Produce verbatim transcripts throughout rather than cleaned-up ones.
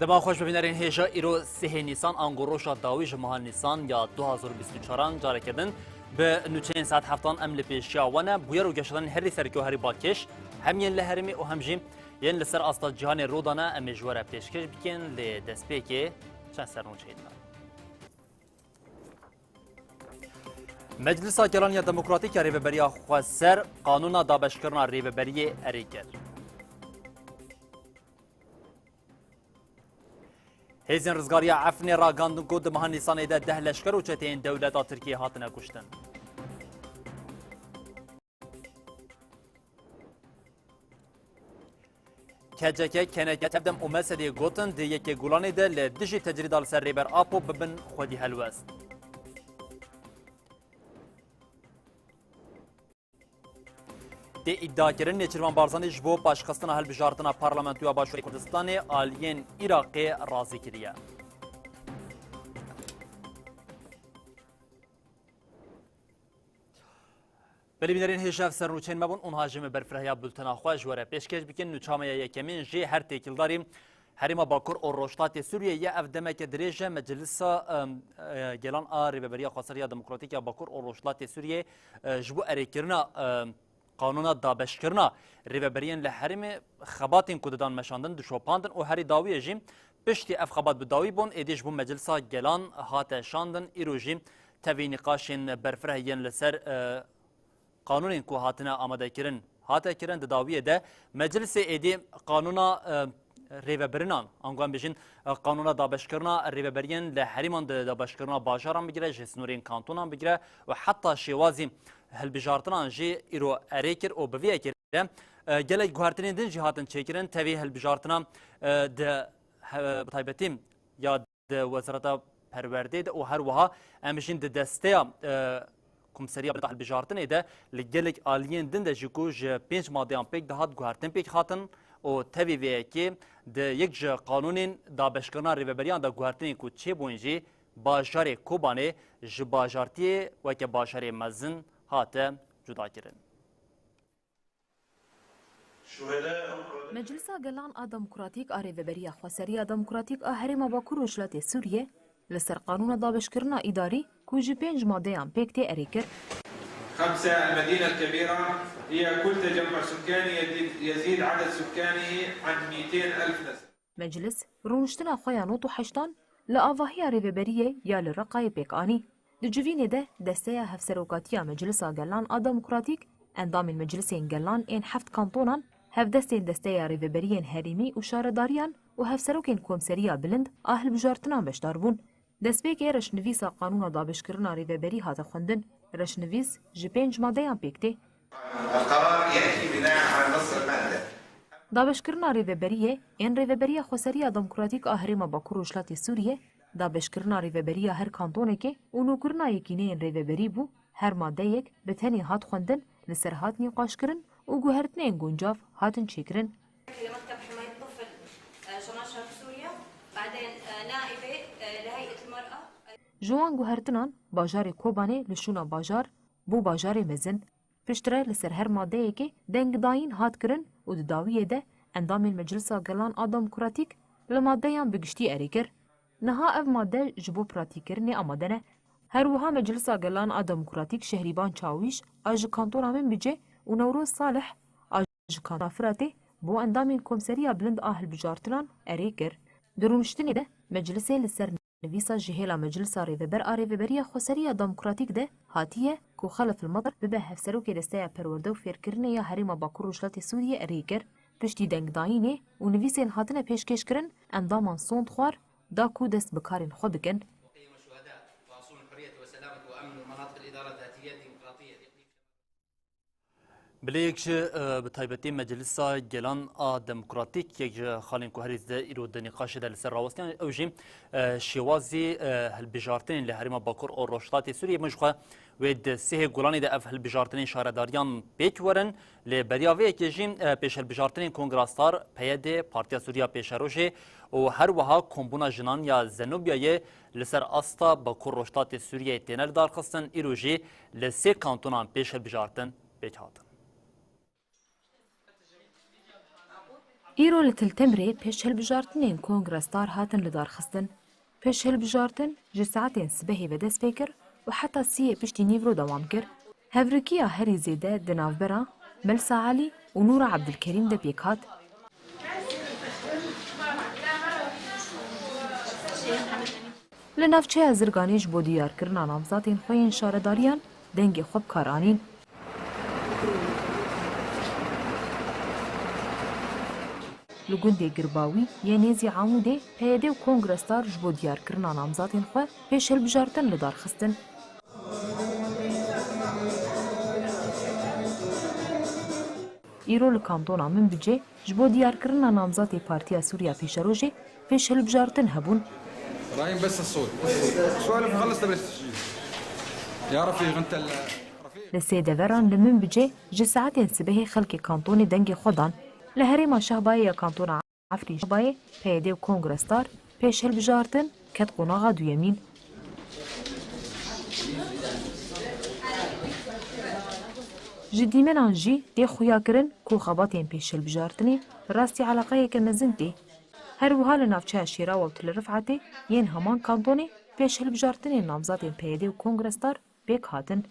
Dema xweş bibînerên hêja, îro sihê Nîsan, ango roja dawî ji meha Nîsan ya du hazar û bîst û çaran, careke din bi nûçeyên saet heftan em li pêşiya we ne. Bûyer û geşedanên herî serkê û herî balkêş, hem yên li herêmê û hem jî yên li ser asta cîhanê rû dane, em ê ji we re pêşkêş bikin, lê destpêkê çend sernûçeyên me. Meclisa Gelan ya Demokratîk ya Rêveberiya Xweser qanûna dabeşkirina rêveberiyê erê kir. Hêzên Rizgariya Efrînê ragandin ku di meha Nîsanê de deh leşker û çeteyên dewleta Tirkiyê hatine kuştin. K C K, K N K, Tevdem û M S D'ê gotin di yekê Gulanê de li dijî tecrîda li ser Rêber Apo bibin xwedî helwest. Tê îdiakirin Nêçîrvan Barzanî ji bo paşxistina hilbijartina Parlamentoya Başûrê Kurdistanê aliyên Iraqê razî kiriye. Belê bînerên hêja, ev sernûçeyên me bûn, û niha jî me berfireh ya bultena xwe ji we re pêşkêş bikin. Nûça me ya yekemîn jî her têkildarî Herêma Bakur û Rojhilatê Sûriyê ye. Ev demeke dirêj e, Meclisa, em, e, Gelan a Rêveberiya Xweseriya Demokratîk ya Bakur û Rojhilatê Sûriyê, e, ji bo erêkirina, em, qanûna dabeşkirina rêveberiyên li herêmê xebatên ku didan meşandin, dişopandin û herî dawiyê jî piştî ev xebat bi dawî bûn, êdî ji bo Meclisa Gelan hate şandin, îro jî tevî nîqaşên berfireh yên li ser, e, qanûnên ku hatine amadekirin, hate kirin. Di dawiyê de Meclisê êdî qanûna, e, rêvebirinan, ango em bêjin, e, qanûna dabeşkirina rêveberiyên li herêman, di dabeşkirina bajaran bigire, ji sînorên kantonan bigire û heta şêwazî hilbijartinan jî îro erê kir û bi vê yekê re, e, gelek guhertinên din jî hatin çêkirin. Tevî hilbijartina, e, di, he-, bi taybetî ya di Wezareta Perwerdê de û her wiha em jîn di desteya, e, Komseriya Bilind a Hilbijartinê de li gelek aliyên din de jî ku ji pênc madeyan pêk dihat guhertin pêk hatin û tevî vê yekê di yek ji qanûnên dabeşkirina rêveberiyan de guhertinên ku çêbûn jî bajarê Kobanê ji bajartiyê weke bajarê mezin hate cudakirin. Meclisa Gelan a Demokratîk a Rêveberiya Xweseriya Demokratîk a Herêma Bakur Rojhilatê Sûriyê li ser qanûna dabeşkirina îdarî ku ji pênc madeyan pêk tê erê kir. خمسة، المدينة الكبيرة هي كل تجمع سكاني يزيد، يزيد عدد سكانه عن ميتين ألف نسمة. Meclis rûniştina xwe ya nod û heştan li avahiya rêveberiyê ya li Reqayê pêk anî. Di civînê de Desteya Hevserokatiya Meclisa Gelan a Demokratîk, endamên Meclisên Gelan ên heft kantonan, hevdestên Desteya Rêveberiyên Herêmî û Şaredariyan û hevserokên Komseriya Bilind a Hilbijartinan beşdar bûn. Destpêkê reşnivîsa qanûna dabeşkirina rêveberî hate xwendin. Reşnivîs ji pênc madeyan pêk tê. القرار يأتي بناء على نص المادة. Dabeşkirina rêveberiyê ên Rêveberiya Xweseriya Demokratîk a Herêma Bakur Rojhilatê Sûriyê, dabeşkirina rêveberiya her kantonekê û nûkirina yekîneyên rêveberî bû, her madeyek bi tenê hat xwendin, li ser hat nîqaşkirin û guhertinên guncav hatin çêkirin. لمكتب حماية الطفل، آه، شمال شرق سوريا، بعدين، آه، نائبة، آه، لهيئة المرأة. Ji wan guhertinan bajarê Kobanê li şûna bajar bû bajarê mezin. Piştre li ser her madeyekê dengdayîn hat kirin û di dawiyê de endamên Meclisa Gelan a Demokratîk li madeyan bi giştî erê kir. Niha ev made ji bo pratîkkirinê amade ne. Her wiha Meclisa Gelan a Demokratîk Şehrîban Çawîş a ji kantona Minbicê û Newroz Salih a ji kantona Firatê bo endamên Komseriya Bilind a Hilbijartinan erê kir. Di rûniştinê de Meclisê li ser nivîsa ji hêla Meclisa Rêveber a Rêveberiya Xweseriya Demokratîk de hatiye ku Xelef Ilmetir bibe Hevserokê Desteya Perwerde û Fêrkirinê ya Herêma Bakur Rojhilatê Sûriyê erê kir. Piştî dengdayînê û nivîsên hatine pêşkêşkirin, endaman sond xwar da ku dest bi karên xwe bikin. Bilê yek ji, e, bi taybetî Meclisa Gelan a Demokratîk, yek ji xalên ku herî zêde îro di nîqaşê de li ser rawestiyan, ew jî, e, şêwazî, e, hilbijartinên li Herêma Bakur û Rojhilatê Sûriyê. Min ji xwe wê di sihê Gulanê de ev hilbijartinên şaredariyan pêk werin. Lê beriya vê yekê jî, e, pêşhilbijartinên Kongra Star, P Y D, Partiya Sûriya Pêşerojê û her wiha Kombûna Jinan ya Zenobiyayê li ser asta Bakur Rojhilatê Sûriyeyê têne lidarxistin, îro jî li sê kantonan pêşhilbijartin pêk hatin. Îro li Til Temirê pêşhilbijartinên Kongre Star hatin lidarxistin. Pêşhilbijartin ji saetên sibehê ve dest pê kir û heta siyê piştî nîvro dewam kir. Hevrikiya herî zêde di navbera Melsa Elî û Nûra Ebdilkerîm de pêk hat. Li navçeya Zirganê ji bo diyarkirina namzatên xwe yên şaredariyan dengê xwe bi kar anîn. Li gundê Girbawî yê nêzî Amûdê P Y D û Kongre Star ji bo diyarkirina namzatên xwe pêşhilbijartin li dar xistin. Îro li kantona Minbicê ji bo diyarkirina namzatê Partiya Sûriya Pêşerojê pêşhilbijartin hebûn. ابراهيم، بس الصوت. سوالف خلص، تبي تسجيل. يا رفيق، انت ال- Li sê deveran li Minbicê ji saetên sibehê xelkê kantonê dengê xwe dan. Li herêma Şehbayê ya kantona Efrîn Şehbayê P Y D û Kongre Star pêşhilbijartin ket qonaxa duyemîn. Ji dîmenan jî tê xuyakirin ku xebatên pêşhilbijartinê bi rastî eleqeyeke mezin tê. Her wiha li navçeya Şêrawa û Til Rifetê yên heman kantonê pêşhilbijartinên namzatên P Y D û Kongre Star pêk hatin.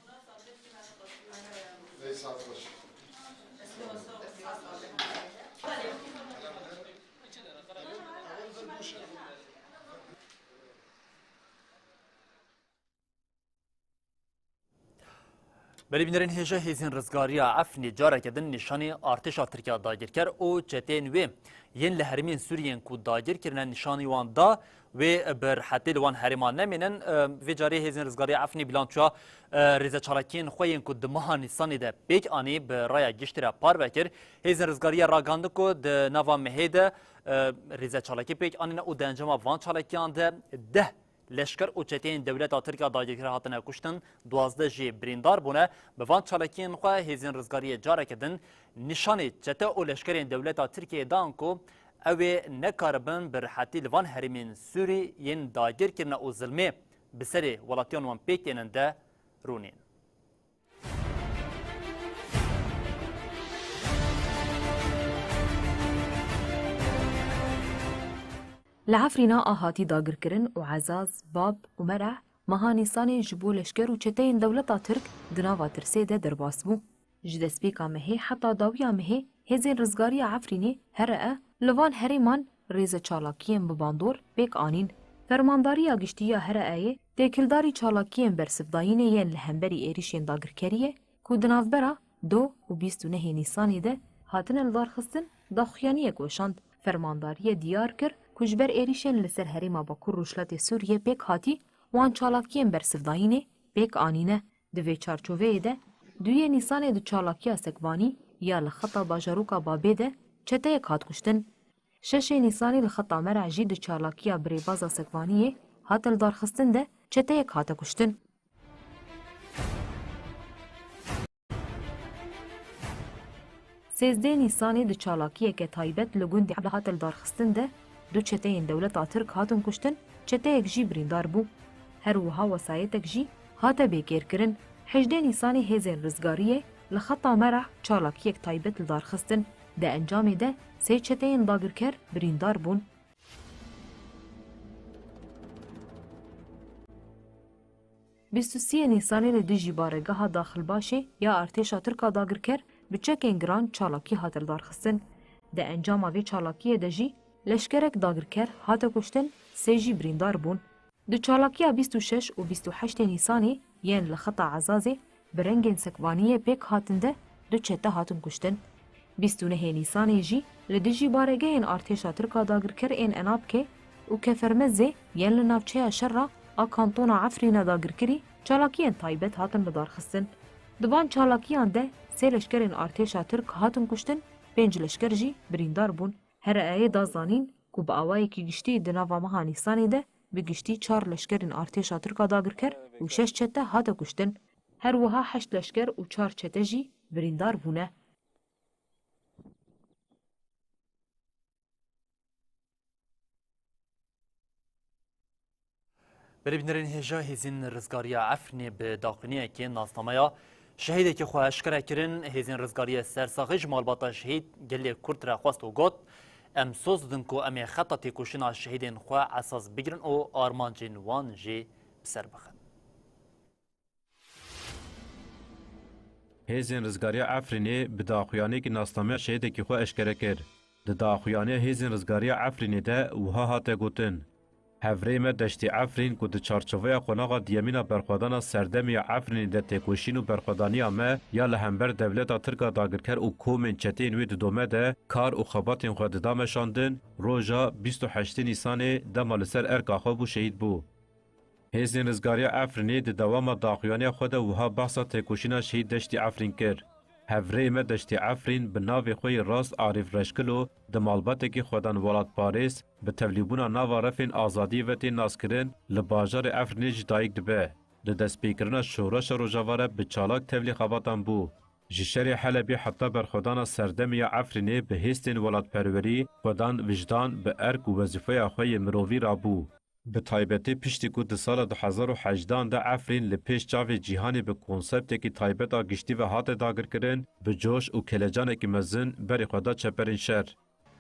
Belê bînerên hêja, hêzên rizgariya Efrînê careke din nîşanî artêşa Tirkiya dagirker û çeteyên wê yên li herêmên Sûriyê yên ku dagir kirine nîşanî wan da, wê bi rehetî li wan herêman nemînin. E, vê carê hêzên rizgariya Efrînê bîlançoya, e, rêzeçalakiyên xwe yên ku di meha Nîsanê de pêk anî bi raya giştî re parve kir. Hêzên rizgariya ragihand ku di nava mehê de, e, rêzeçalakî pêk anîne û di encama van çalakiyan de deh leşker û çeteyên dewleta Tirk a dagirker hatine kuştin, duwazdeh jî birîndar bûne. Bi van çalakiyên xwe hêzên rizgariyê careke din nîşanê çete û leşkerên dewleta Tirkiyeyê dan ku ew ê nekaribin bi rihetî li van herêmên Sûrî yên dagir kirine û zilmê bi serê welatiyan wan pêk tênin de rûnîn. Li Efrîna a hatî dagirkirin û Ezaz, Bab û Mereh meha Nîsanê ji bo leşker û çeteyên dewleta Tirk di nava tirsê de derbas bû. Ji destpêka mehê heta dawiya mehê hêzên rizgariya Efrînê, H R E, li van herêman rêze çalakiyên bi bandor pêk anîn. Fermandariya Giştî ya H R E'yê têkildarî çalakiyên bersivdayînê yên li hemberî êrîşên dagirkeriyê ku di navbera du û bîst û nehê Nîsanê de hatine lidarxistin, daxuyaniyek weşand. Fermandariyê diyar kir ku ji ber êrîşên li ser herêma Bakur Rojhilatê Sûriyê pêk hatî, wan çalakiyên bersivdayînê pêk anîne. Di vê çarçoveyê de duyê Nîsanê di çalakiya Sekvanî ya li xeta bajaroka Babê de çeteyek hat kuştin. Şeşê Nîsanê li xeta Mereh jî di çalakiya bi rêbaza Sekvaniyê hate lidarxistin de çeteyek hate kuştin. Sêzdeh Nîsanê di çalakiyeke taybet li gundê Ebla hate lidarxistin de du çeteyên dewleta Tirk hatin kuştin, çeteyek jî birîndar bû. Her wiha wesayetek jî hate bêkêrkirin. Hejdeh Nîsanê hêzên rizgariyê li xeta Mereh çalakiyek taybet lidarxistin. Di encamê de sê çeteyên dagirker birîndar bûn. Bîst û sê Nîsanê li dijî baregeha Daxilbaşê ya artêşa Tirk a dagirker bi çekên giran çalakî hate lidarxistin. Di encama vê çalakiyê de jî leşkerek dagirker hate kuştin, sê jî birîndar bûn. Di çalakiya bîst û şeş û bîst û heştê Nîsanê yên li xeta Ezazê bi rengên Sekvaniyê pêk hatin de du çete hatin kuştin. Bîst û nehê Nîsanê jî li dijî baregehên artêşa Tirk a dagirker ên Enabkê û Kefermezê yên li navçeya Şerra a kantona Efrîna dagirkirî çalakiyên taybet hatin lidarxistin. Di van çalakiyan de sê leşkerên artêşa Tirk hatin kuştin, pênc leşker jî birîndar bûn. H R E'yê da zanîn ku bi awayekî giştî di nava meha Nîsanê de bi giştî çar leşkerên artêşa Tirk a dagirker û şeş çete hate kuştin. Her wiha heşt leşker û çar çete jî birîndar bûne. Belê bînerên hêja, hêzên rizgariya Efrînê bi daxuyaniyekê nasnameya şehîdekî xwe eşkere kirin. Hêzên rizgariya sersaxî ji malbata şehîd gelê Kurd re xwest û got, Em soz didin ku em ê xeta têkoşîna şehîdên xwe esas bigirin û armancên wan jî bi ser bixin. Hêzên Rizgariya Efrînê bi daxuyaniyekî nasnameya şehîdekî xwe eşkere kir. Di daxuyaniya Hêzên Rizgariya Efrînê de wiha hate gotin, Hevrêyê me Deştî Efrîn ku di çarçoveya qonaxa diyemîn a berxwedana serdemê ya Efrînê de têkoşîn û berxwedaniya me ya li hember dewleta Tirk a dagirker û komên çeteyên wê didome de kar û xebatên xwe dida meşandin, roja bîst û heştê Nîsanê dema li ser erka xwe bû şehîd bû. Hêzên Rizgariya Efrînê di dewama daxuyaniya xwe de wiha behsa têkoşîna şehîd Deştî Efrîn kir. Hevrêyê me Deştî Efrîn bi navê xwe yê rast Arîf Reşkilo di malbatekî xwedan welatparêz bi tevlîbûna nava refên azadiyê ve tên naskirin, li bajarê Efrînê ji dayik dibe. Li destpêkirina şoreşa Rojava re bi çalak tevlî xebatan bû. Ji şerê Helebê heta berxwedana serdemê ya Efrînê bi hêstên welatperwerî, xwedan, wijdan bi erk û wezîfeya xwe yê mirovî rabû. Bi taybetî piştî ku di sala du hezar û hejdehan de Efrîn li pêş çavê cîhanê bi konseptekî taybet a giştî ve hate dagirkirin, bi coş û kelecanekî mezin berê xwe da çeperên şer.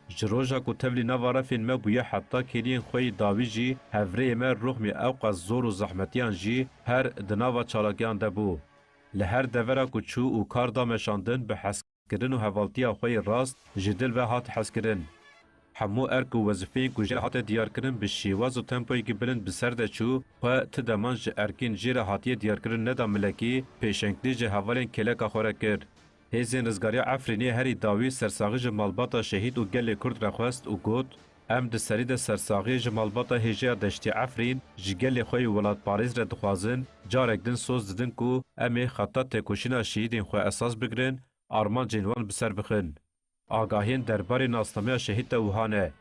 Ji roja ku tevlî nava refên me bûye heta kêliyên xwe yê dawî jî hevrêyê me ruxmî ewqas zor û zehmetiyan jî her di nava çalakiyan de bû. Li her devera ku çû û kar da meşandin bi hes kirin û hevaltiya xwe yê rast ji dil ve hat hezkirin. Hemû erk û wezîfeyên ku jê re hate diyarkirin bi şêwaz û tempoyekî bilind bi ser de çû, xwe ti deman ji erkên jê re hatiye diyarkirin neda milekî, pêşengtinê ji hevalên kêleka xwe re kir. Hêzên Rizgariya Efrînê herî dawî sersaxî ji malbata şehîd û gelê Kurd re xwest û got, Em di serî de sersaxiyê ji malbata hêjeya Deştê Efrîn, ji gelê xwe yê welatparêz re dixwazin, carek din soz didin ku em ê xeta têkoşîna şehîdên xwe esas bigirin, armancên wan bi ser bixin. Agahiyên derbarê nasnameya şehîd de wiha ne.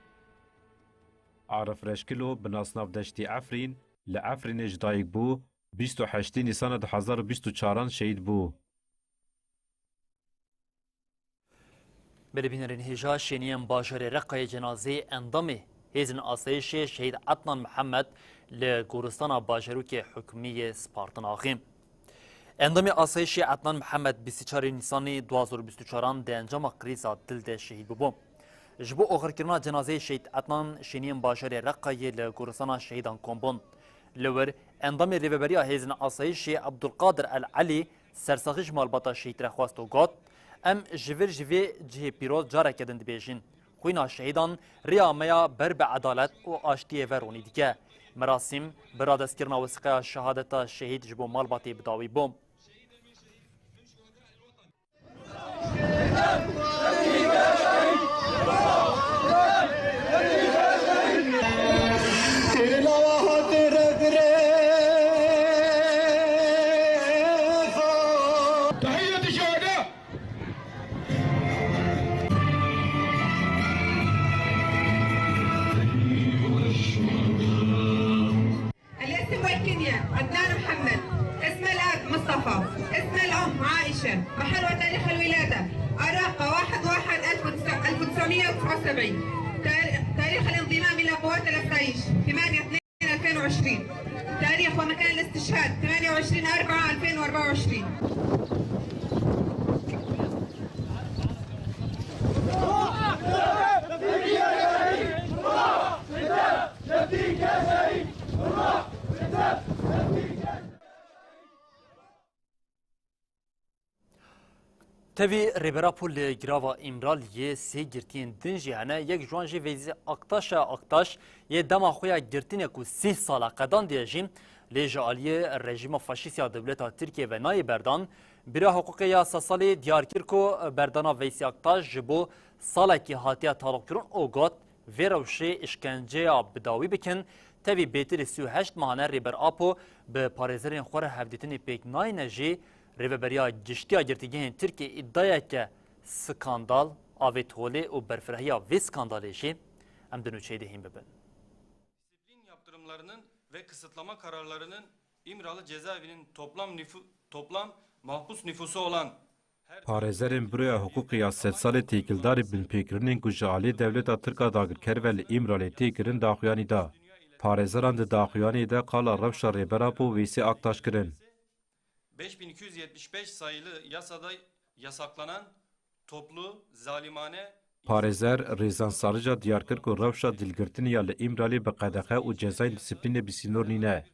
Arif Reşkilo bi nasnav Deştî Efrîn li Efrînê ji dayik bû, bîst û heştê Nîsana du hezar û bîst û çaran şehîd bû. Belê bînerên hêja şêniyên bajarê Reqayê cenazeyê endamê Hêzên Asayişê Şehîd Etnan Mihemed li goristana bajarokê hikûmî yê Spartan axê. Endamê Asayişê Etnan Mihemed bîst û çarê Nîsanê du hazar û bîst û çaran di encama krîza dil de şehîd bûbû. Ji bo oxirkirina cenazeyê Şehîd Etnan şêniyên bajarê Reqayê li goristana şehîdan kom bûn. Li wir endamê Rêveberiya Hêzên Asayişê Abdulkadir El Elî sersaxî ji malbata şehîd re xwest û got, Em ji vir ji vê cihê pîroz careke din dibêjin, xwîna şehîdan rêya me ya ber bi edalet û aştiyê ve ronî dike. Merasîm bi radestkirina wesîqeya şehadeta şehîd ji bo malbatê bi dawî bû. تحية الشهداء. الاسم والكنية: عدنان محمد. اسم الأب: مصطفى. اسم الأم: عائشة. محل وتاريخ الولادة: أراقة، واحد واحد ألف وتسعمية وتسعة وسبعين. تار-، تاريخ الانضمام إلى قوات الأسايش: ثمانية اثنين ألفين وعشرين. تاريخ ومكان الاستشهاد: ثمانية وعشرين أربعة ألفين وأربعة وعشرين. Tevî Rêber Apo li girava Îmraliyê sê girtiyên din jî hene. Yek ji wan jî Veyzî Aktaş e. Aktaş yê dema xwe ya girtinê ku sîh sal e qedandiye jî, lê ji aliyê rejîma faşîst ya dewleta Tirkiyê ve nayê berdan. Bîra Hiqûqê ya Sesalê diyar kir ku berdana Veysî Aktaş ji bo salekî hatiye taloqkirin û got, Vê rewşê îşkenceya bi dawî bikin. Tevî bêtir li sî û heşt mehan e Rêber Apo bi parêzerên xwe re hevdîtinê pêk nayîne jî, Rêveberiya Giştî ya Girtîgehên Tirkiyê îdiayeke skandal avêt holê û berfirehîya vê skandalê jî em di nûçeyê de hîn bibin. Disiplin yaptırımlarının ve kısıtlama kararlarının İmralı cezaevinin toplam nüfu-, toplam mahpus nüfusu olan Parêzerên Buroya Hiqûqê ya Sedsalê têkildarî binpêkirinên ku ji alî dewleta Tirk a dagirker ve li Îmralê tê kirin daxuyanî da. Parêzeran di daxuyaniyê de qala rewşa Rêber Apo Veysî Aktaş kirin. Beş bin iki yüz yetmiş beş sayılı yasada yasaklanan toplu, zalimane Parêzer Rêzan Sarıca diyar kir ku rewşa dilgirtinê ya li Îmralî bi qedexe û cezayên disiplînê bi sînor nîne.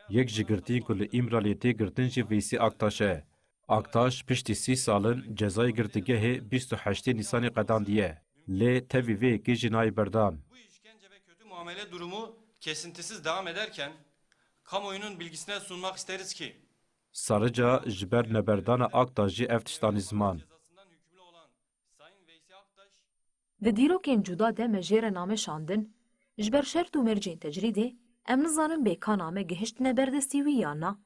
Yek ji girtiyên ku li Îmraliyê tê girtin jî Veysî Aktaş e. Aktaş piştî sî sal in cezayê girtîgehê bîst û heştê Nîsanê qedandiye. Lê tevî vê yekê jî nayê berdan. Bu işkence ve kötü muamele durumu kesintisiz devam ederken kamuoyunun bilgisine sunmak isteriz ki Sarıca ji ber neberdana Aktaş jî ev tişt anî ziman. Di dîrokên cuda de me jê re name şandin. Ji ber şert û mercên tecrîdê, em nizanin bê ka name gihiştine ber destî wî yan na.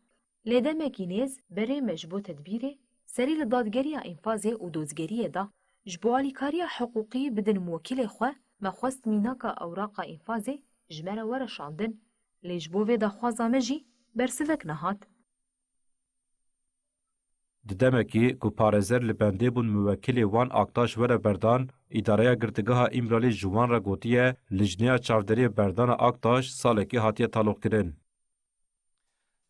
Lê demekî nêz berê me ji bo tedbîrê serî li dadgeriya înfazê û dozgeriyê da. Ji bo alîkariya hiqûqî bidin muwekîlê xwe, me xwest mînaka ewraqa înfazê ji me re were şandin. Lê ji bo vê daxwaza me jî bersivek nehat. Di demekî ku parêzer li bendê bûn muwekîlê wan Aktaş were berdan, Îdareya Girtîgeha Îmralî ji wan re gotiye, lijneya çavderiyê berdana Aktaş salekî hatiye taloqkirin.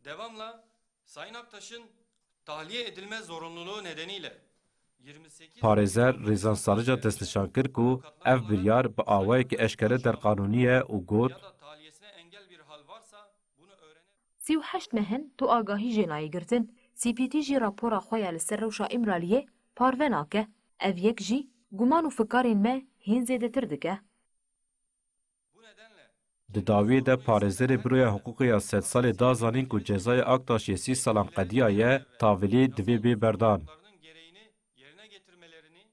Devamla Sayın Aktaş'ın tahliye edilme zorunluluğu nedeniyle yirmi sekiz Parêzer Rêzan Sarıca destnîşan kir ku ev biryar bi awayekî eşkere derqanûnî ye û got, ya da tahliyesine engel bir hal varsa bunu öğrenerek Sî û heşt meh in tu agahî jê nayê girtin. C P T jî rapora xwe ya li ser rewşa Îmraliyê parve nake. Ev yek jî guman û fikarên me hîn zêdetir dike. Bu nedenle Di dawiyê de parêzerê Büroya Hiqûqê ya Sedsalê da zanîn ku cezaya Aktaşê sî salan qediyaye, tavilî divê bê berdan. hukuksuzluklarının gereğini yerine getirmelerini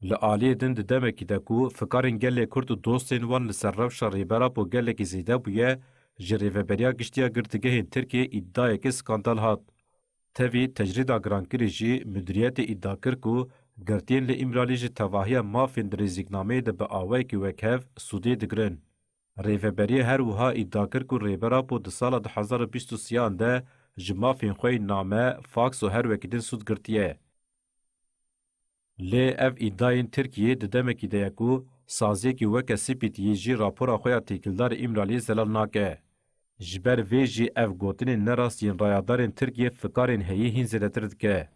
Li aliyê din di demekî de ku fikarên gelê Kurd û dostên wan li ser rewşa Rêber Apo gelekî zêde bûye, ji Rêveberiya Giştî ya Girtîgehên Tirkiyê îdayeke skandal hat. Tevî tecrîda girankirî jî mudiriyetê îdia kir ku girtiyên li Îmralî ji tevahiya mafên di rêzîknameyê de bi awayekî wekhev sûdê digirin. Rêveberiyê her wiha îdia kir ku Rêber Apo di sala du hezar û bîst û sêyan de ji mafên xwe yên name, faks û her wekî din sûd girtiye. Lê ev îdiayên Tirkiyê di demekî de ye ku saziyekî weke C P T yê jî rapora xwe ya têkildarê Îmraliyê zelal nake. Ji ber vê jî ev gotinên nerast yên rayedarên Tirkiyê fikarên heyî hîn zêdetir dike.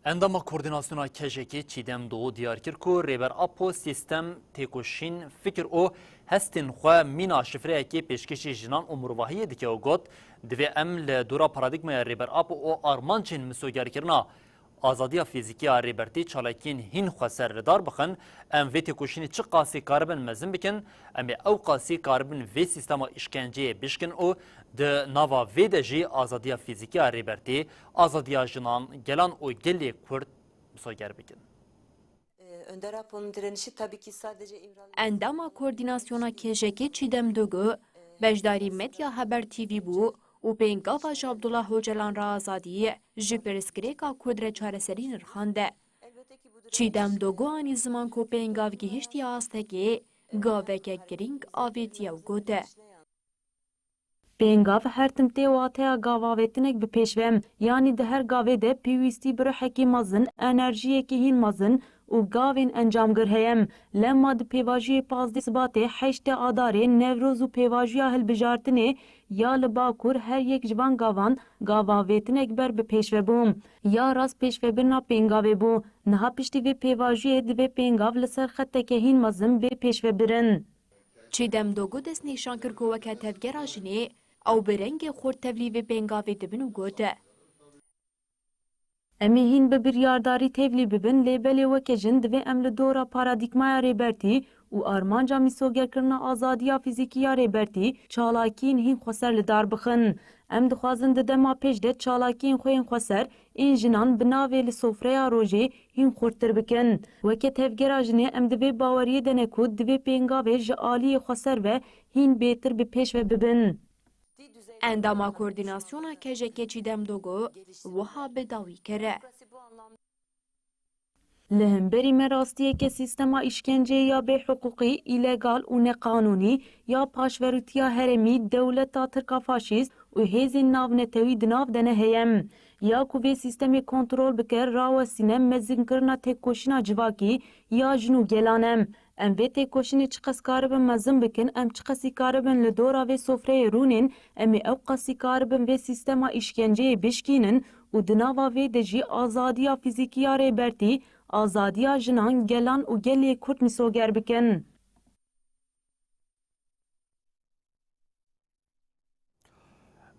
Endama Koordînasyona K J K Çîdem Doğu diyar kir ku Rêber Apo sîstem, têkoşîn, fikir û hestên xwe mîna şifreyekê pêşkêşî jinan û mirovahiyê dike û got, divê em li dora paradîgmaya Rêber Apo û armancên misogerkirina azadiya fîzîkî ya Rêbertî çalakiyên hîn xweser li dar bixin, em vê têkoşînê çiqasî karibin mezin bikin, em ê ewqasî karibin vê sîstema îşkenceyê bişkin û di nava vê de jî azadiya fîzîkî ya Rêbertî, azadiya jinan, gelan û gelê Kurd misoger bikin. Ee, Önder Apo'nun direnişi tabii ki sadece İmralı Endama Koordînasyona K J K Çîdem Dogu, beşdarî Medya Haber T V bû û pêngava ji Abdullah Ocalan re azadî ji pirsgirêka Kurd re çareserî nirxande. Çîdem Dogu anî ziman ku pêngav gihiştiye astekê, gaveke girîng avêtiye û gote. Pêngav her tim tê wateya gavavêtinek bi pêş ve, yanî di her gavê de pêwîstî bi ruhekî mezin, enerjiyekî hîn mezin û gavên encamgir heye. Lema di pêvajoyê pazdeh Sibatê, heştê Adarê, Newroz û pêvajoya hilbijartinê ya li Bakur her yek ji van gavan gavavêtinek ber bi pêş ve bû. Ya rast pêşvebirina pêngavê bû. Niha piştî vê pêvajoyê divê pêngav li ser xeteke hîn mezin bê pêşvebirin. Çîdem Dogu destnîşan kir ku weke tevgera jinê ew bi rengê xurt tevlî vê pêngavê dibin û got, Em ê hîn bi biryardarî tevlî bibin, lê belê weke jin divê em li dora paradîgmaya Rêbertî û armanca mîsogerkirina azadiya fîzîkî ya Rêbertî çalakiyên hîn xweser li dar bixin. Em dixwazin di dema pêş de çalakiyên xwe yên xweser ên jinan bi navê li sofreya rojê hîn xurttir bikin. Weke tevgera jinê em di vê baweriyê de ne ku divê pêngavê ji aliyê xweser ve hîn bêtir bi pêş ve bibin. Endama Koordînasyona K J K Çîdem Dogu wiha bi dawî kir. Li hemberî me rastiyeke sîstema îşkenceyê ya bêhiqûqî, îlegal û neqanûnî ya paşverûtiya herêmî, dewleta tirka faşîst û hêzên navnetewî di nav de ne heye. Ya ku vê sîstemê kontrol bike, rawestîne mezinkirina têkoşîna civakî ya jin û gelan e. Em vê têkoşînê çiqas karibin mezin bikin, em çiqasî karibin li dora vê sofreyê rûnên, em ê ewqasî karibin vê sîstema îşkenceyê bişkînin û di nava vê de jî azadiya fîzîkî ya Rêbertî, azadiya jinan, gelan û gelê Kurd misoger bikin.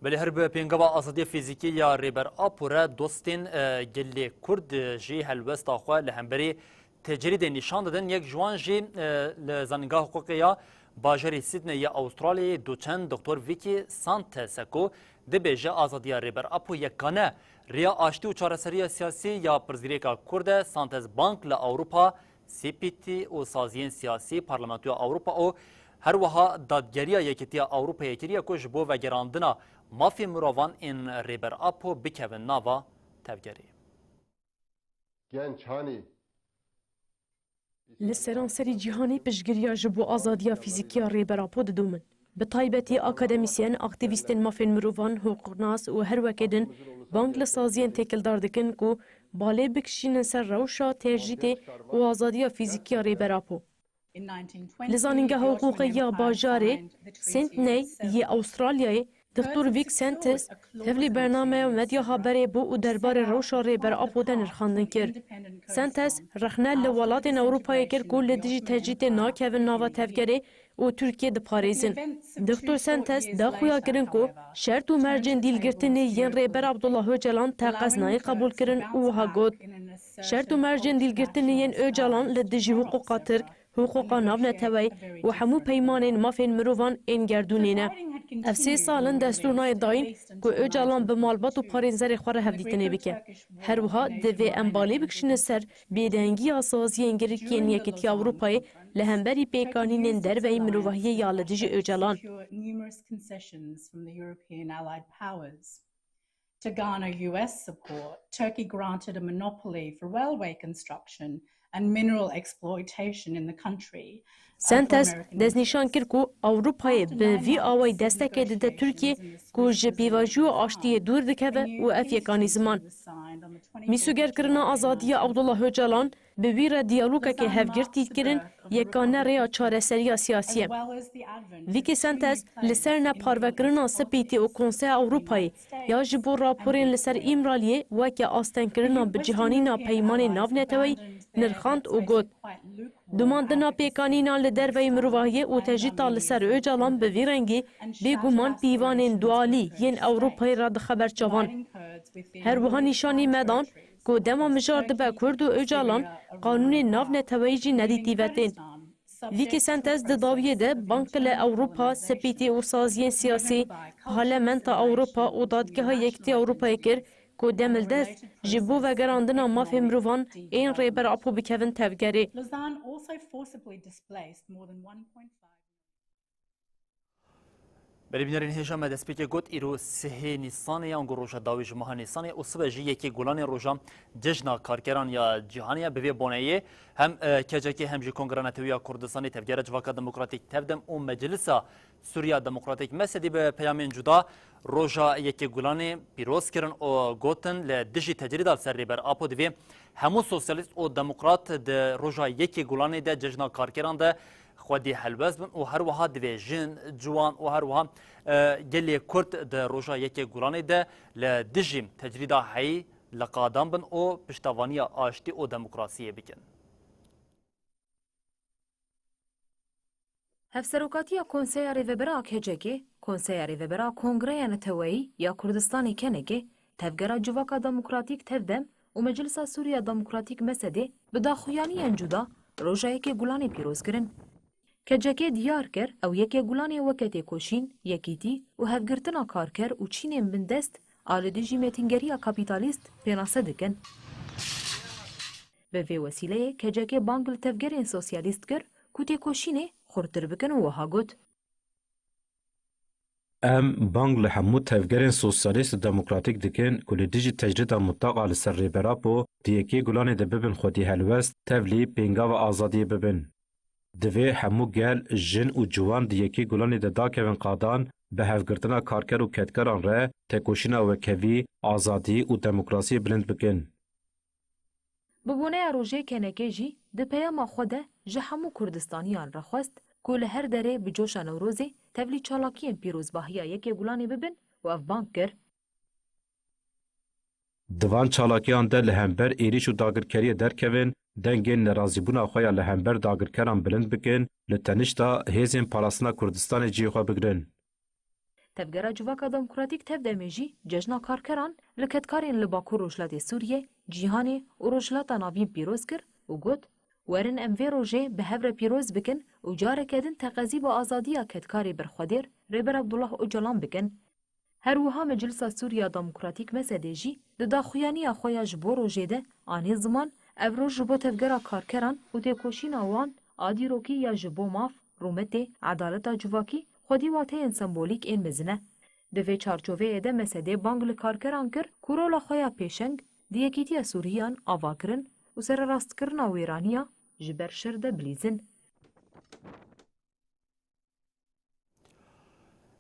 Belê her bi pêngava azadiya fîzîkî ya Rêber Apo re dostên, e, gelê Kurd, e, jî helwesta xwe li hemberî tecrîdê nîşan didin. Yek ji wan jî, e, li Zanîngeha Hiqûqê ya Bajarê Sydney ya Awustralyayê doçent doktor Vicky Santes e ku dibêje azadiya Rêber Apo yekane rêya aştî û çareseriya siyasî ya pirsgirêka Kurd e. Santes bang li Ewropa, C P T û saziyên siyasî, Parlamentoya Ewropa û her wiha dadgeriya Yekîtiya Ewropayê kiriye ku ji bo vegerandina mafê mirovan ên Rêber Apo bikevin nava tevgerê. Genç hani Li seranserî cîhanê piştgiriya ji bo azadiya fîzîkî ya Rêber Apo didomin. Bi taybetî akademîsyen, aktîvîstên mafên mirovan, hiqûqnas û her wekê din bang li saziyên têkildar dikin ku balê bikişînin ser rewşa tecrîdê û azadiya fîzîkî ya Rêber Apo. Li Zanîngeha Hiqûqê ya Bajarê Sydney yê Awustralyayê, Doktor Vic Santes tevlî bernameya Medya Haberê bû û derbarê rewşa Rêber Apo de nirxandin kir. Santes rexne li welatên Ewropayê kir ku li dijî tecrîdê nakevin nava tevgerê û Tirkiyê diparêzin. Doktor Santes da xuya kirin ku şert û mercên dîlgirtinê yên Rêber Abdullah Ocalan teqez nayê qebûlkirin û wiha got, şert û mercên dîlgirtinê yên Ocalan li dijî hiqûqa Tirk, hiqûqa navneteweyî û hemû peymanên mafên mirovan ên gerdûnê ne. Ev sê sal in destûr nayê dayîn ku Ocalan bi malbat û parêzerê xwe re hevdîtinê bike. Her wiha divê em balê bikişînin ser bêdengiya saziyên girîk yên Yekîtiya Ewropayê li hemberî pêkanînên derveyî mirovahiyê ya li dijî Ocalan. To garner U S support, Turkey granted a monopoly for railway construction and mineral exploitation in the country. Santes destnîşan kir ku Ewropayê bi vî awayî destekê dide Tirkiyê ku ji pêvajoya aştiyê dûr dikeve û ev yekanî ziman. Mîsogerkirina azadiya Abdullah Ocalan bi wî re diyalogekê hevgirtî kirin, yekane rêya çareseriya siyasî ye. Vicky Santes li ser neparvekirina C P T û Konseya Ewropayê ya ji bo raporên li ser Îmraliyê weke astengkirina bi cîhanîna peymanên navneteweyî nirxand û got, domandina pêkanîna li derveyî mirovahiyê û tecrîta li ser Ocalan bi vî rengî bêguman pîvanên dualî yên Ewropayê re dixe ber çavan. Her wiha nîşanî me dan ku dema mijar dibe Kurd û Ocalan, qanûnên navneteweyî jî nedîtî ve tên. Vicky Santes di dawiyê de bang li Ewropa, C P T û saziyên siyasî, Parlamenta Ewropa û Dadgeha Yekîtiya Ewropayê kir ku demildest ji bo vegerandina mafê mirovan ên Rêber Apo bikevin tevgerê. Lausanne also forcibly displaced more than one point five Belê bînerên hêja, me destpêkê got, îro sihê Nîsanê ye, ango roja dawî ji meha Nîsanê û sibe jî yekê Gulanê roja cejna karkeran ya cîhanê ye. Bi vê boneyê hem, e, K C K hem jî Kongreya Netewî ya Kurdistanê, Tevgera Civaka Demokratîk Tevdem û Meclisa Sûriya Demokratîk Mesedî bi peyamên cuda roja yekê Gulanê pîroz kirin û gotin, li dijî tecrîda li ser Rêber Apo divê hemû sosyalîst û demokrat di roja yekê Gulanê de cejna karkeran de xwedî helwest bin û her wiha divê jin, ciwan û her wiha, e, gelê Kurd di roja yekê Gulanê de li dijî tecrîda heyî li qadan bin û piştevaniya aştî û demokrasiyê bikin. Hevserokatiya Konseya Rêvebera a K C K, Konseya Rêvebera a Kongreya Neteweyî ya Kurdistanê K N K, Tevgera Civaka Demokratîk Tevdem û Meclisa Sûriya Demokratîk Mesedê bi daxuyaniyên cuda roja yekê Gulanê pîroz kirin. K C K diyar kir, ew yekê Gulanê weke têkoşîn, yekîtî û hevgirtina karker û çînên bindest a li dijî mêtingeriya kapîtalîst pênase dikin. Bi vê wesîleyê K C K bang li tevgerên sosyalîst kir ku têkoşînê xurttir bikin û wiha got. Em bang li hemû tevgerên sosyalîst û demokratîk dikin ku li dijî tecrîda mutlaqa li ser Rêber Apo di yekê Gulanê de bibin xwedî helwest, tevlî pêngava azadiyê bibin. Divê hemû gel, jin û ciwan di yekê Gulanê de dakevin qadan, bi hevgirtina karker û kedkaran re tekoşîna wekhevî, azadî û demokrasiyê bilind bikin. Bi boneya rojê kenekê jî di peyama xwe de ji hemû Kurdistaniyan re xwest ku li her derê bi coşa Newrozê tevlî çalakiyên pîrozbahiya yekê Gulanê bibin û ev bang kir. Di van çalakiyan de li hember êrîş û dagirkeriyê derkevin, dengên nerazîbûna xwe ya li hember dagirkeran bilind bikin, li tenişta hêzên parastina Kurdistanê cihê xwe bigrin. Tevgera Civaka Demokratîk Tevdemê jî cejna karkeran li kedkarên li Bakur Rojhilatê Sûriyê, Cîhanê û Rojhilata Navîn pîroz kir û got, Werin em vê rojê bi hev re pîroz bikin û careke din teqezî bi azadiya kedkarê berxwedêr Rêber Abdullah Ocalan bikin. Her wiha Meclisa Sûriya Demokratîk, MSD'ê jî di daxuyaniya xwe ya ji bo rojê de anî ziman, ev roj ji bo tevgera karkeran û têkoşîna wan a dîrokî ya ji bo maf, rûmetê, edaleta civakî xwedî wateyên sembolîk ên mezin e. Di vê çarçoveyê de MSD'ê bang li karkeran kir ku rola xwe ya pêşeng di Yekîtiya Sûriyan ava kirin û sererastkirina wêraniya ji ber şer de bilîzin.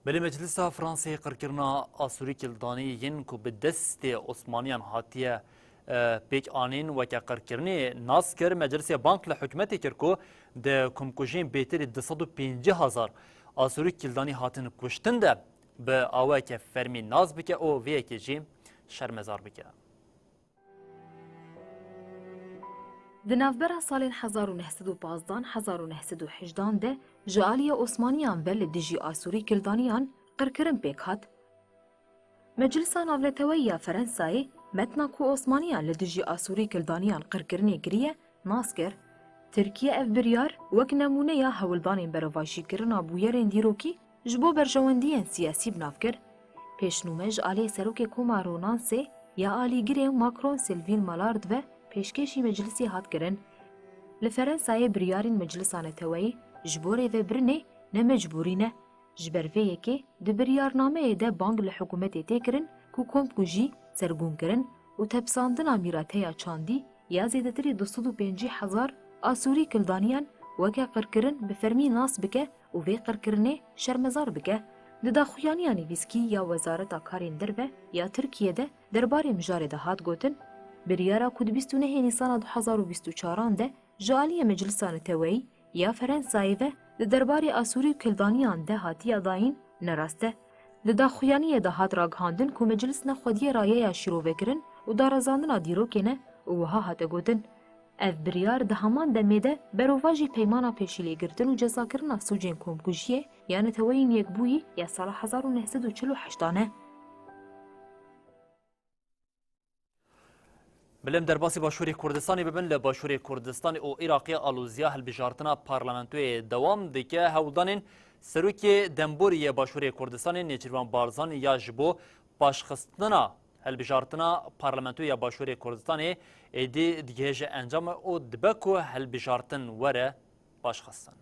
Belê Meclisa Fransayê qirkirina Asûrî Kildanî yên ku bi destê Osmaniyan hatiye, e, pêk anîn weke qirkirinê nas kir. Meclisê bang li hikûmetê kir ku di komkujiyên bêtirî du sed û pêncî hezar Asûrî Kildanî hatin kuştin de bi aweke fermî nas bike û vê yekê jî şermezar bike. Di navbera salên hezar û neh sed û pazdan hezar û neh sed û hejdan de ji aliyê Osmaniyan ve li dijî Asûrî Kildaniyan qirkirin pêk hat. Meclisa Navneteweyî ya Ferensayê metna ku Osmaniyan li dijî Asûrî Kildaniyan qirkirinê kiriye, nas kir. Tirkiye ev biryar wek nemûneya hewldanên berovajîkirina bûyerên dîrokî ji bo berjewendiyên siyasî bi nav kir. Pêşnûme ji aliyê Serokê Koma Ronansê ya Alîgirê Macron Sylvain Malard ve pêşkêşî meclisê hat kirin. Li Ferensayê biryarên Meclisa Neteweyî ji bo rêvebirinê ne mecbûrî ne. Ji ber vê yekê di biryarnameyê de bang li hikûmetê tê kirin ku komkujî, sergûnkirin û tepsandina mîrateya çandî ya zêdetirî du sed û pêncî hezar Asûrî Kildaniyan weke qirkirin bi fermî nas bike û vê qirkirinê şermezar bike. Di daxuyaniya nivîskî ya Wezareta Karên Derve ya Tirkiyê de derbarê mijarê de hat gotin, biryara ku di bîst û nehê Nîsana du hezar û bîst û çaran de ji aliyê Meclisa Neteweyî ya Ferensayê ve di derbarê Asûrî û Kildaniyan de hatiye dayîn, ne rast e. Di daxuyaniyê de hat ragihandin ku Meclis ne xwediyê rayeya şîrovekirin û darazandina dîrokê ne û wiha hate gotin, Ev biryar di heman demê de berovajî peymana pêşîlêgirtin û cezakirina sûcên komkujiyê ya Neteweyên Yekbûyî ya sala hezar û neh sed û çil û heşt an e. Bilim derbasî Başûrê Kurdistanê bibin, li Başûrê Kurdistanê û Iraqê alozîya hilbijartina parlamentoyê dewam dike. Hewldanên Serokê Demborî yê Başûrê Kurdistanê Nêçîrvan Barzanî ya ji bo paşxistina hilbijartina parlamentoyê ya Başûrê Kurdistanê êdî digihêje encamê û dibe ku hilbijartin were paşxistin.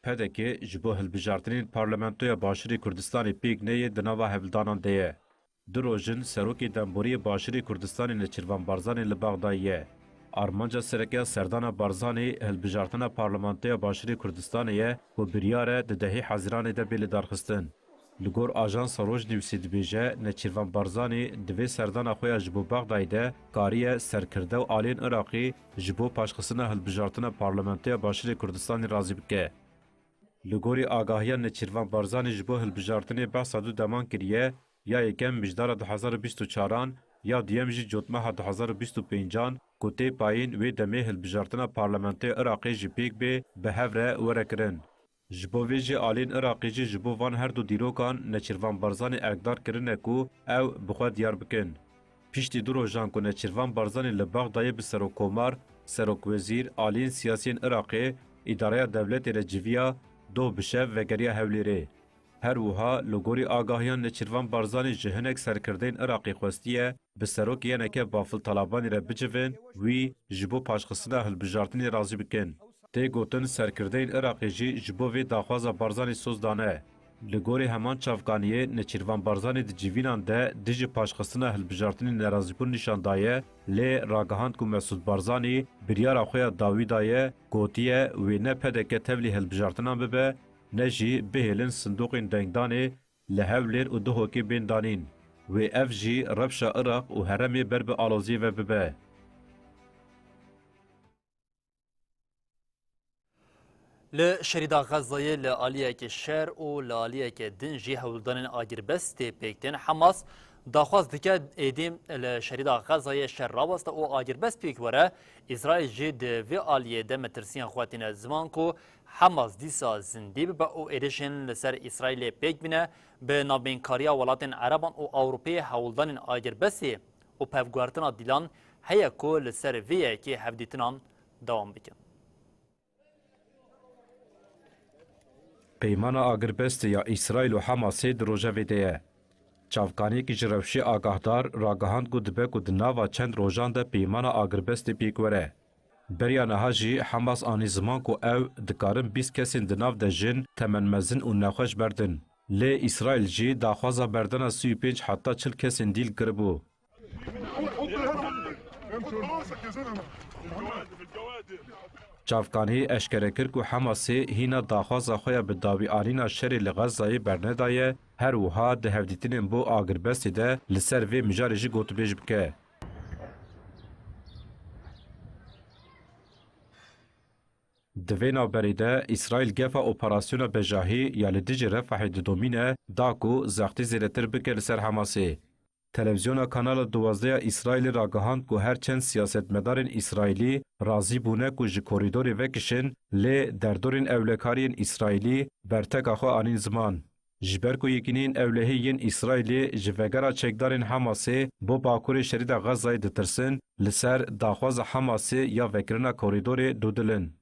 P D K ji bo hilbijartinên Parlamentoya Başûrê Kurdistanê pêk neyê di nava hevldanan de ye. Du roj in Serokê Demboriyê Başûrê Kurdistanê Neçîrvan Barzanî li Bexdayê ye. Armanca sereke ya serdana Barzanî hilbijartina Parlamentoya Başûrê Kurdistanê ye ku biryar e di dehê Hezîranê de bê lidarxistin. Li gor ajansa Rojnewsê dibêje, Neçîrvan Barzanî di vê serdana xwe ya ji bo Bexdayê de kariye serkirde û aliyên Iraqî ji bo paşxistina hilbijartina Parlamentoya Başûrê Kurdistanê razî bike. Li gorî agahiya Neçîrvan Barzanî ji bo hilbijartinê behsa du deman kiriye, ya yekem mijdara du hezar û bîst û çaran, ya duyem jî cotmeha du hezar û bîst û pêncan ku tê payîn wê demê hilbijartina Parlamentoya Iraqê jî pêk bê, bi hev re were kirin. Ji bo vê jî aliyên Iraqê jî ji bo van her du dîrokan Neçîrvan Barzanî erkdar kirine ku ew bi xwe diyar bikin. Piştî du rojan ku Neçîrvan Barzanî li Bexdayê bi serokkomar, serokwezîr, aliyên siyasiyên Iraqê, îdareya dewletê re civiya, doh bi şev vegeriya Hewlêrê. Her wiha li gorî agahiyan Neçîrvan Barzanî ji hinek serkirdeyên Iraqê xwestiye bi serokê yeneke Bafil Talabanî re bicivin, wî ji bo paşxistina hilbijartinê razî bikin. Tê gotin serkirdeyên Iraqê jî ji bo vê daxwaza Barzanî soz dane. Li gorî heman çavkaniyê Neçîrvan Barzanî di civînan de dijî paşxistina hilbijartinê nerazîbûn nîşan daye, lê ragihand ku Mesûd Barzanî biryara xwe ya dawî daye, gotiye wê ne P D K tevlî hilbijartinan bibe, ne jî bihêlin sindoqên dengdanê li Hewlêr û Duhokê bên danîn. Wê ev jî rewşa Iraq û herêmê ber bi aloziyê ve bibe. Li şerîda Xezayê li aliyeke şer û li aliyeke din jî hewldanên agirbestê pêk tên. Hamas daxwaz dike êdî li şerîda Xezayê şer raweste û agirbest pêk were. Îsraîl jî di vê aliyê de metirsiyan xwe tîne ziman ku Hamas dîsa zindî bibe û êrişên li ser Îsraîlê pêk bîne, bi navbeynkariya welatên Ereban û Ewropeyê hewldanên agirbestê û pevguhertina dîlan heye ku li ser vê yekê hevdîtinan dewam bikin. Peymana agirbestê ya Îsraîl û Hamasê di rojevê de ye. Çavkaniyekî ji rewşê agahdar ragihand ku dibe ku di nava çend rojan de peymana agirbestê pêk were. Beriya niha jî Hamas anî ziman ku ew dikarin bîst kesên di nav de jin, temenmezin û nexweş berdin. Lê Îsraîl jî daxwaza berdana sî û pênc heta çil kesên dîl kiribû. Çavkanî eşkere kir ku Hamasê hîna daxwaza xwe ya bi dawîanîna şerê li Xezayê bernedaye, her wiha di hevdîtinên bo agirbestê de li ser vê mijarê jî gotûbêj bike. Di vê navberê de Îsraîl gefa operasyona bejahî ya li dijî Refahê didomîne da ku zextî zêdetir bike li ser Hamasê. Televîzyona Kanala duwazdeh ya Îsraîlê ragihand ku her çend siyasetmedarên Îsraîlî razî bûne ku ji korîdorê vekişin, lê derdorên ewlekariyên Îsraîlî berteka xwe anîn ziman. Ji ber ku yekîneyên ewlehî yên Îsraîlê ji vegera çekdarên Hamasê bo bakurê şerîda Xezayê ditirsin, li ser daxwaza Hamasê ya vekirina korîdorê dûdil in.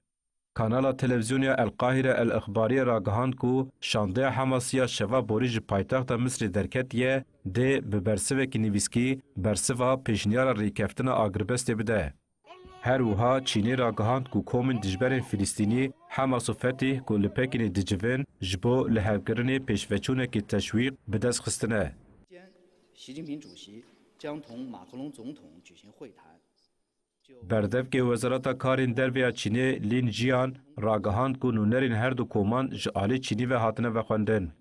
Kanala televîzyonê ya El Qahire El Ixbariyê ragihand ku şandeya Hamasê ya şeva borî ji paytexta Misrê derketiye, dê bi bersivekî nivîskî bersiva pêşniyara rêkeftina agirbestê bide. Her wiha Çînê ragihand ku komên dijberên Filistînî, Hamas û Fetîh ku li Pekînê dicivin, ji bo lihevkirinê pêşveçûnekî teşwîq bi dest xistine. 习近平主席将同马克龙总统举行会谈。 Berdevkê Wezareta Karên Derve ya Çînê Lin Jian ragihand ku nûnerên her du koman ji alî Çînî ve hatine vexwendin.